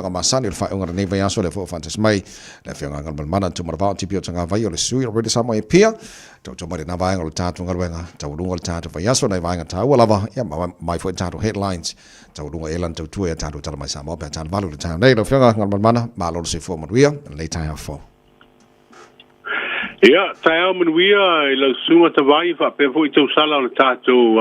tulaga masani o le faaiuga o lenei vaiaso, lea foi ua faatasi mai le Afioga Galumalemana Tumalavao Tipi o Tagavai o le sui o Radio Samoa i Apia. Tautua mai lena vaega o le tatou galuega taualuga o le tatou vaiaso, nai vaega taua lava, ia ma mai foi tatou headlines taualuga e lana tautua ia tatou tala mai Samoa pe a tala 8 i le taeao nei. Lau Afioga Galumalemana, malo le soifua manuia lenei taeao fou. Ia, taeao manuia i lau susuga Tavai faapea foi tausala o le tatou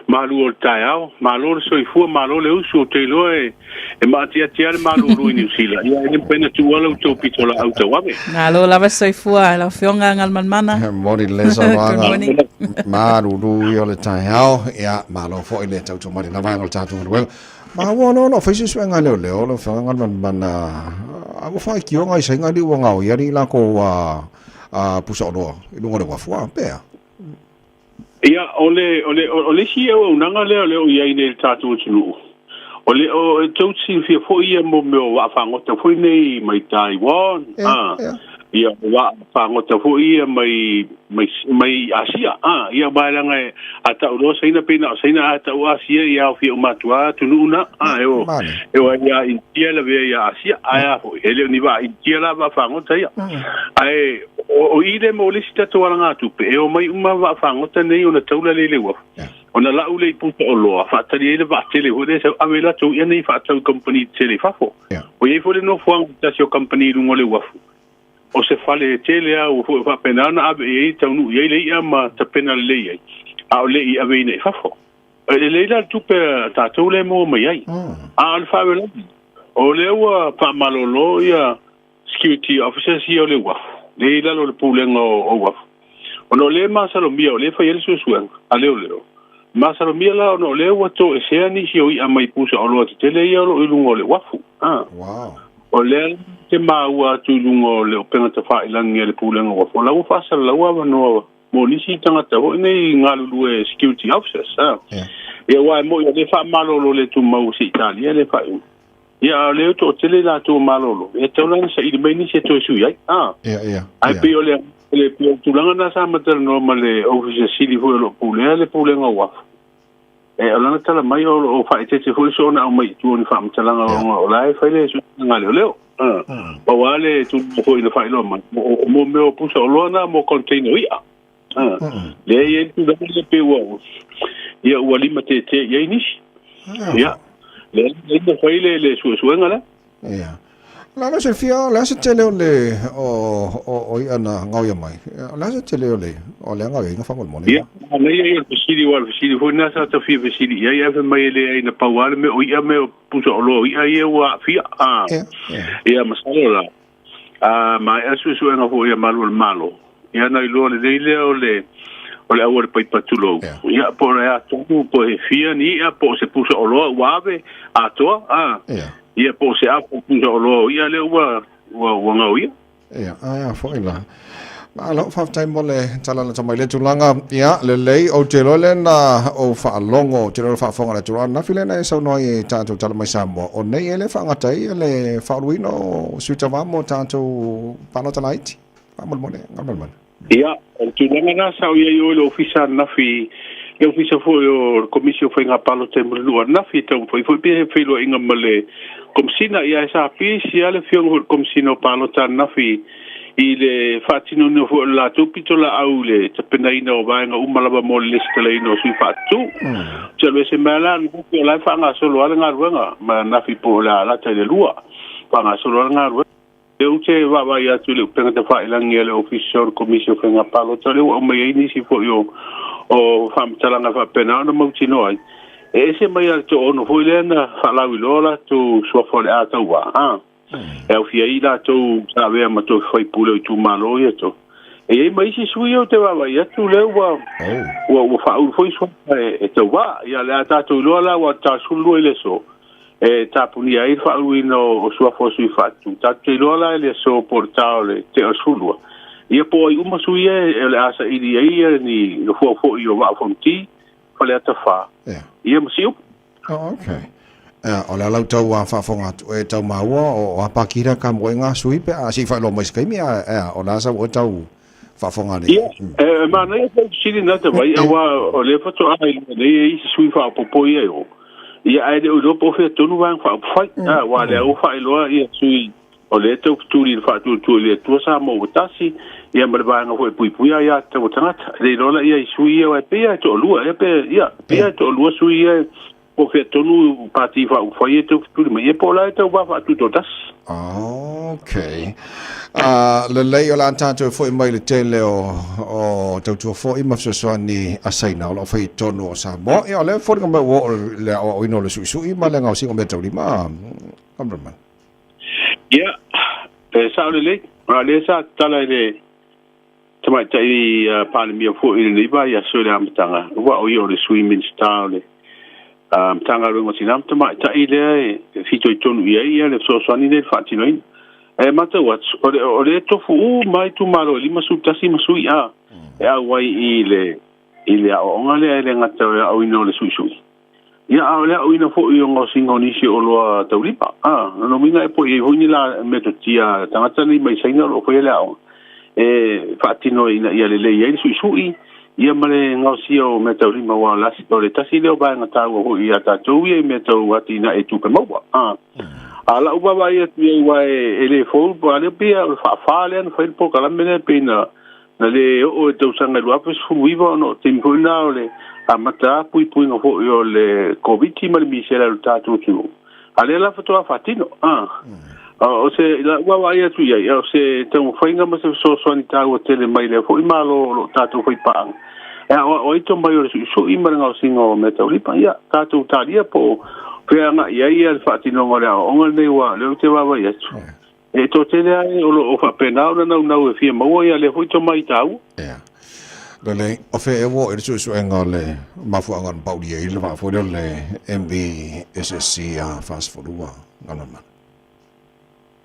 malu o le taeao. Malo le soifua, malo le usu. Ou te iloa e maatiati lava le malulu i Niu Sila. Ia, e le mafai ona tuua la outou pitolaau tauave. Malo lava soifua lau Afioga Galumalemana. Moni le saunoaga. Malulu ia o le taeao. Ia, malo foi le tautua mai i lena vaega o le tatou galuega. Ma ua ono ono fai se suega leoleo lau Afioga Galumalemana. A ua faitioga i saiga li ua gaoia li lako a pusa oloa i luga o le uafu a pea. Ia, o le, o le, o le isi auaunaga lea o lea o i ai nei i le tatou atunuu, o le, o, e tou te silafia foi ia mo mea o vaa fagota foi nei mai Taiwan, a, ia, o vaa fagota foi ia mai, mai, mai Asia, a, ia, aua leaga e, a tau loa Saina, pei na o Saina, a tau Asia, ia aofia uma atu lava atunuu na, a, e o, e o ai ia Initia e lavea ia Asia, ae a foi, e le o ni vaa Initia la vaa fagota ia. Ae, o i le mo le isi tatou alagatupe, e omai uma vaa fagota nei ona taula lea i le uafu. Ona lau lea i pusa oloa, faatali ai le vaatele foi lea, sau ave latou ia nei faatau i kamupani tetele i fafo. Ua i ai foi le nofoaga o se tasi o kamupani i luga o le uafu, o se fale tele lava ua foi faapena ona ave i ai, taunuu i ai le i'a ma tapena lelei ai, a o le i aveina i fafo. E lelei la le tupe a tatou lea e maua mai ai. A o le faalavelave, o lea ua faamalolo ia security officers ia o le uafu, lea i lalo o le pulega o uafu, ona o lea e masalomia, o lea e fai ai le suesuega a leoleo. Masalomia la ona o lea ua toesea nisi o i'a mai pusa oloa tetele ia o lo o i luga o le uafu. Wow. O lea te maua atu i luga o le upega tafailagi a le pulega uafu, o la ua faasalalau avanoa mo nisi tagata foi nei galulue security officers. Ia, aua e moni o lea e faamalolo le tumau se Italia le faaiuga. Ia, a o lea e toatele i latou malolo, e tatau la ona saili mai nisi e toe sui ai. Ia, ia. Ae pei o le, le, pei o le tulaga lena sa matalanoa ma le Ofisa Sili foi o lo o pulea le pulega o uafu. E, o lana tala mai o lo o faaeteete foi soona aumai i tua o ni faamatalaga ona o la e fai le suesuega a leoleo. Pau lava le tulaga foi na faailoa mai, o mo mea o pusa oloa na mo container o i'a. Lea e i ai le tulaga lea pei ua, ia ua limatete i ai nisi. Ia, lea na fai le suesuega lea. Ia. La la se fia, la se tele o le o o o ia na ngau ia mai. La se tele o le o le ngau ia fa mo mo. Ia, na ia ia fesili wa fesili foi na sa ta fia fesili ia ia mai le ai na pau ale me o ia me o pusa o lo ia ia ua fia a. Ia masalo la. A ma e suesuega foi ia malu o le malo. Ia na iloa lelei lea o le o le aua le paipa tulou. Ia po o le a tonu po he fia ni ia po o se pusa oloa ua ave atoa a. Ia po o se apo pusa oloa ia lea ua ua ua ngau ia. Ia, ai a foi la. Malo, faafetai mo le tala lata mai le tulaga. Ia, lelei, ou te iloa lea na ou faalogo, ou te iloa le faafofoga a le tulaga ananafi lea na e saunoa ai i tatou tala mai Samoa, o nei ea lea e faagata ai le faauluina o sui tauva mo tatou palota laiti. Faamolemole, galumalemana. Ia, o le tulaga lena sa ou i ai o i le ofisa ananafi, le ofisa foi o le Komisi o Faiga Palota i Mulinuu ananafi, e taumafai foi pe he feiloaiga ma le Komesina. Ia, e sa pisi lava le afioga foi i le Komesina o Palota ananafi i le faatinoina foi o le latou pitolaau i le tapenaina o vaega uma lava mo le lesitalaina o sui faatutu. Ou te alu ese mai lava la ananafi o la e faagasolo lava le galuega ma ananafi po o le a lata i le 2, faagasolo lava le galuega. Lea ou te vaavaai atu i le upega tafailagi a le Ofisa o le Komisi o Faiga Palota, lea ua aumai ai nisi foi o o faamatalaga faapena ona mautinoa ai, e ese mai lava le toaono foi lea na faalauiloa latou suafa o le a tauva, a e aofia ai i latou sa avea ma tofi faipule o itumalo ia to. E i ai ma isi sui ou te vaavaai atu lea ua ua ua faaulu foi suafa e tauva. Ia o le a tatou iloa la ua ta 12 i le aso e tapunia ai le faauluina o suafa o sui faatutu. Tatou te iloa la i le aso po o le ta o le tea o le 12, ia po o ai uma sui ia o le a saili ai ia ni nofoa foi o Vaa o Fonoti, Faleata 4, ia ma Siupu. Oh, okay. O le ala o tau faafofoga atu e tau maua o a pakira ka moe ngā sui pe a si whailoa mai se kaimi a ea o la sa o tau faafofoga nei. Ia, e manaia tau fesili na te vai, aua o lea faatoa i luga nei e isi sui faaopoopo ia e o. Ia, ae le o iloa po o fea tonu Vaega Faaupufai, aua o lea ua faailoa ia sui o lea e taufetuli i le Faatuatua i le Atua Samoa ua Tasi, ia ma le Vaega foi e Puipuia Aia Tatau a Tagata. E le iloa la ia i sui ia, aua e pei lava e toalua ea pe, ia, e pei lava e toalua sui ia po o fea tonu Pati Faaupufai ia e taufetuli mai, ia po o la e tau va faatutoatasi. Okay. Lelei o le a tatou foi mai le tele o tautua foi ma fesoasoani a Saina o lo o fai i totonu o Samoa. Ia, o lea e foliga mai ua oo le aoaoina o le suisui ma le gaosiga o meataulima. Kameraman. Ia, e sao lelei. A o lea sa tatala i le Tamaitai Palemia foi i lenei vaiaso i le amataga, aua o ia o le Sui Minisita o le Matagaluega o Tina ma Tamaitai lea e fitoitonu i ai le fesoasoani lea i le faatinoina. Ae matau atu, o lea e tofu uma lava itumalo e 51 ma sui a e auai i le aoaoga lea, e le gata o le aoaoina o le suisui, Ia, a o le aoina foi o gaosiga o nisi o oloa taulima, a, lona uiga e po'i ai foi ni la metotia a tagata nei mai Saina o lo o faia le aoga e faatino ina ia lelei ai le suisui, ia ma le gaosia o meataulima, aua o le tasi lea o vaega taua foi ia tatou ia i mea tau atinae tupe maua. A, a lau vaavaai atu i ai, aua e le fou, aua lea pei o le faafa lea na fai le polokalame lea, pei na Na le oo i le tausaga 2019 ona o taimi foi na o le amata puipuiga foi o le Koviti ma le misela i lo tatou atunuu. A lea la faatoa faatino. A. O se lau vaavaai atu i ai, o se taumafaiga ma se fesoasoani taua tele mai lea foi Malo o lo o tatou faipaaga. E aoao ai tomai o le suisui ma le gaosiga o meataulima. Ia, tatou talia po o fea agai i ai le faatinoga o le aoaoga lenei, aua o lea ou te vaavaai atu. E toatele lava e o lo o faapena ona naunau e fia maua ia lea foi tomai taua. Ia. Lelei, o fea ea ua oo i le suesuega o le mafuaaga na pauli ai le vaa foi lea o le MV SSC a 42 Galuemalu?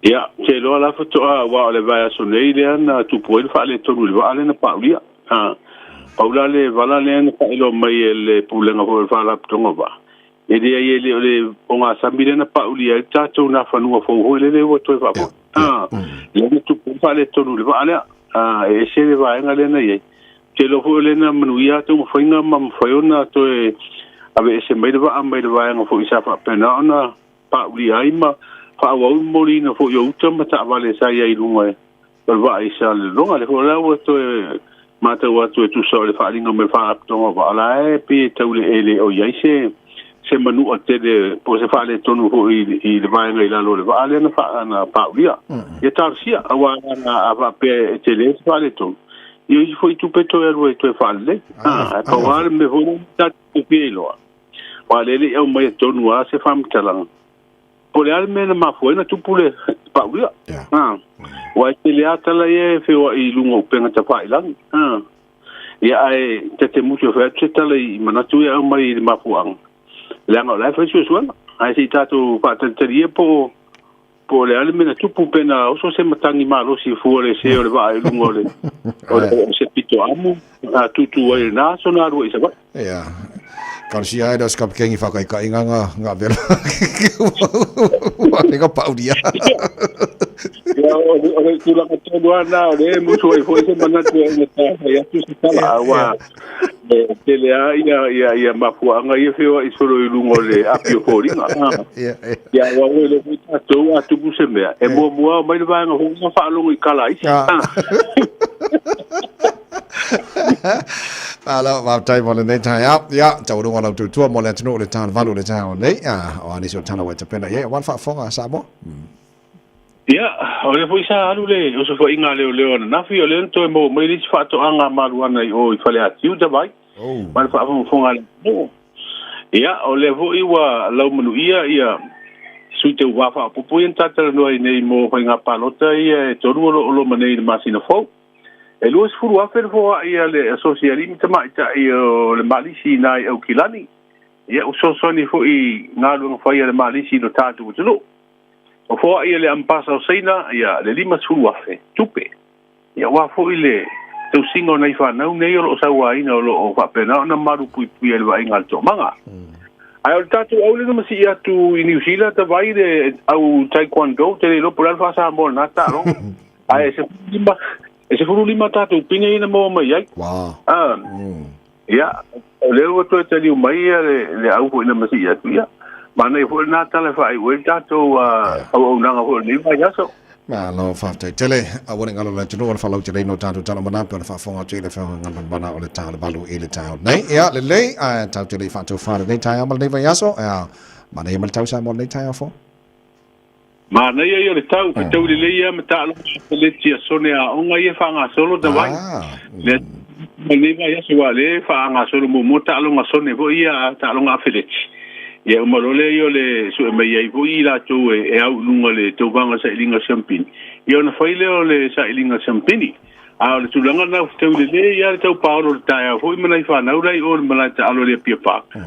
Ia, ou te iloa la faatoa aua o le vaiaso nei lea na tupu ai le faaletonu i le vaa lea na paulia. Pau la le vala lea na faailoa mai e le Pulega foi o le Faalapotopotoga o Vaa, E leai e le o le ogasami lea na paulia ai le tatou Nafanua fou foi lele ua toe faafoi. Ah, lea na tupu faaletonu i le vaa lea. Ah, e ese le vaega lea na i ai. Ou te iloa foi o lea na manuia a taumafaiga ma mafai ona toe aveese mai le vaa mai le vaega foi sa faapena ona paulia ai ma faaauau le momoliina foi o uta ma taavale sa i ai i luga o le vaa i Salelologa. Lea foi la ua toe matau atu e tusa o le faaaliga mai Faalapotopotoga o Vaa la e pei e tau le e le o i ai se se manua tele po o se faaletonu foi i le vaega i lalo o le vaa lea na faa na paulia. Ia talosia aua ana a faapea e tele se faaletonu, ia isi foi tupe toe alu ai toe faalelei. Ae pau lava le mea foi lea tatou te fia iloa, aua lea e le i aumaia tonu lava se faamatalaga Po o le a le mea na mafua ai ona tupu le paulia. Yeah. Aua e tele lava tala ia e feoai i luga o upega tafailagi. Ia ae ta te musu e fai atu se tala i manatu ia e aumai i le mafuaaga, leaga o la e fai suesuega. Ae se i tatou faatalitali ia po o le a le mea na tupu, pe na oso se matagi malosi fua le se o le vaa i luga o le o se pito amu, a tūtū ai i lena aso na alu ai i Savaii. Ia. Talosia ai lea o se kapikeni whakaikaiga nga, nga vela. Ua lenga pauria. Ia, o le tulaga tonu lava na, o lea e musu ai foi se manatu e ona tāwhai atu se tala, aua e tele lava ia, ia, ia mafuaaga ia feoai solo i luga o le api o foliga. Ia, ia. Ia, aua ua iloa foi tatou a tupu se mea, e muamua omai le vaega foi ma faalogo i kala a isi. Malo, faafetai mo lenei taeao. Ia, taualuga lau tautua mo le atunuu i le ta o le 8 i le taeao nei. O a nisi o tala ua e tapena i ai, aua le faafofoga a Samoa. Ia, o lea foi sa alu le osofaiga a leoleo ananafi, o lea na toe maua mai le isi faatoaga a Maluana i o i Faleatiu, Tavai, ma le faafogafoga a le atunuu. Ia, o lea foi ua laumanuia ia sui tauva faaopoopo ia na talatalanoa ai nei mo faiga palota ia e tolu o lo o loma nei i le masina fou. E 20,000 le foai a le Asosi Alii ma Tamaitai o le Malisi i na i Aukilani. Ia, ua fesoasoani foi i galuega fai a le Malisi i lo tatou atunuu. O foai a le Amepasa o Saina, ia, le 50,000 tupe. Ia, aua foi le tausiga o nai fanau nei o lo o sauaina o lo o faapena ona malupuipuia i le vaaiga a le toomaga. Ae o le tatou au lea na masii atu i Niu Sila, tavai le au Taekwondo, te le iloa po o le a le faa-Samoa o lena taaloga. Ae 15, e 15 tatou pine ia na maua mai ai. Wow. Ia, o lea ua toe taliu mai ia le au foi na masii atu, ia. Manaia foi lena tala e faaiu ai le tatou auaunaga foi o lenei vaiaso. Malo faafetai tele. Aua ne i galo le atunuu o le faalauteleina o tatou tala mana pei ona faafofoga atu i le Afioga Galumalemana o le ta o le valu i le taeao nei. Ia, lelei, ae tatou te le i faataufa lenei taeao ma lenei vaiaso. Ia, manaia ma le tau Samoa lenei taeao fou. Manaia ia o le tau, fetaui lelei lava ma taaloga afeleti a sone aoga ia e faagasolo Tavai. Lea lenei vaiaso aua o lea e faagasolo muamua taaloga sone foi ia taaloga afeleti. Ia uma loa lea ia o le sue mai ai foi i latou e au i luga o le tauvaga sailiga siampini, ia ona fai lea o le sailiga siampini. A o le tulaga lena ua fetaui lelei lava le tau paolo i le taeao foi ma nai fanau la i o i le malae taalo i le Apia Park.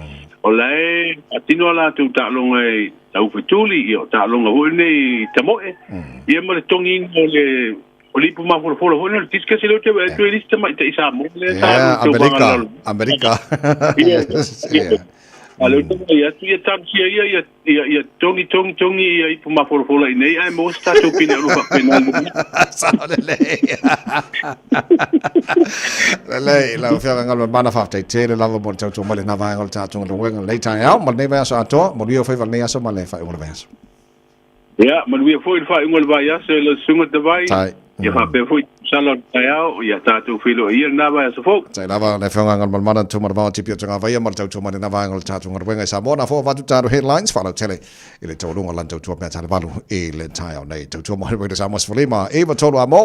O la e faatino a latou taaloga e tau fetuli, ia o taaloga foi nei tamoe, ia ma le togiina o le o le ipu mafolafola foi lea o le discus lea ou te vaai atu e le isi tamaitai Samoa lea sa alu i le tauvaga lalo. Amerika. Yes. A lea ou te vaai atu ia talosia ia ia ia ia togi togi togi ia ipu mafolafola i nei ae maua se tatou pine alu faapena. Sao lelei. Lelei, lau Afioga Galumalemana, faafetai tele lava mo le tautua mai lena vaega o le tatou galuega lenei taeao ma lenei vaiaso atoa. Manuia faiva lenei aso ma le faaiuga o le vaiaso. Ia, manuia foi le faaiuga o le vaiaso e lau susuga Tavai. Tai. Ia faapea foi sala o le taeao, ia tatou feiloai ia lena vaiaso fou. Tai lava le Afioga Galumalemana Tumanavao Tipi o Tagavaia ma le tautua mai lena vaega o le tatou galuega i Samoa. Na fua avatu tatou headlines faalautele i le taualuga o lana tautua mea talevalu i le taeao nei. Tautua mo le Samoa 15 9 3 a mo.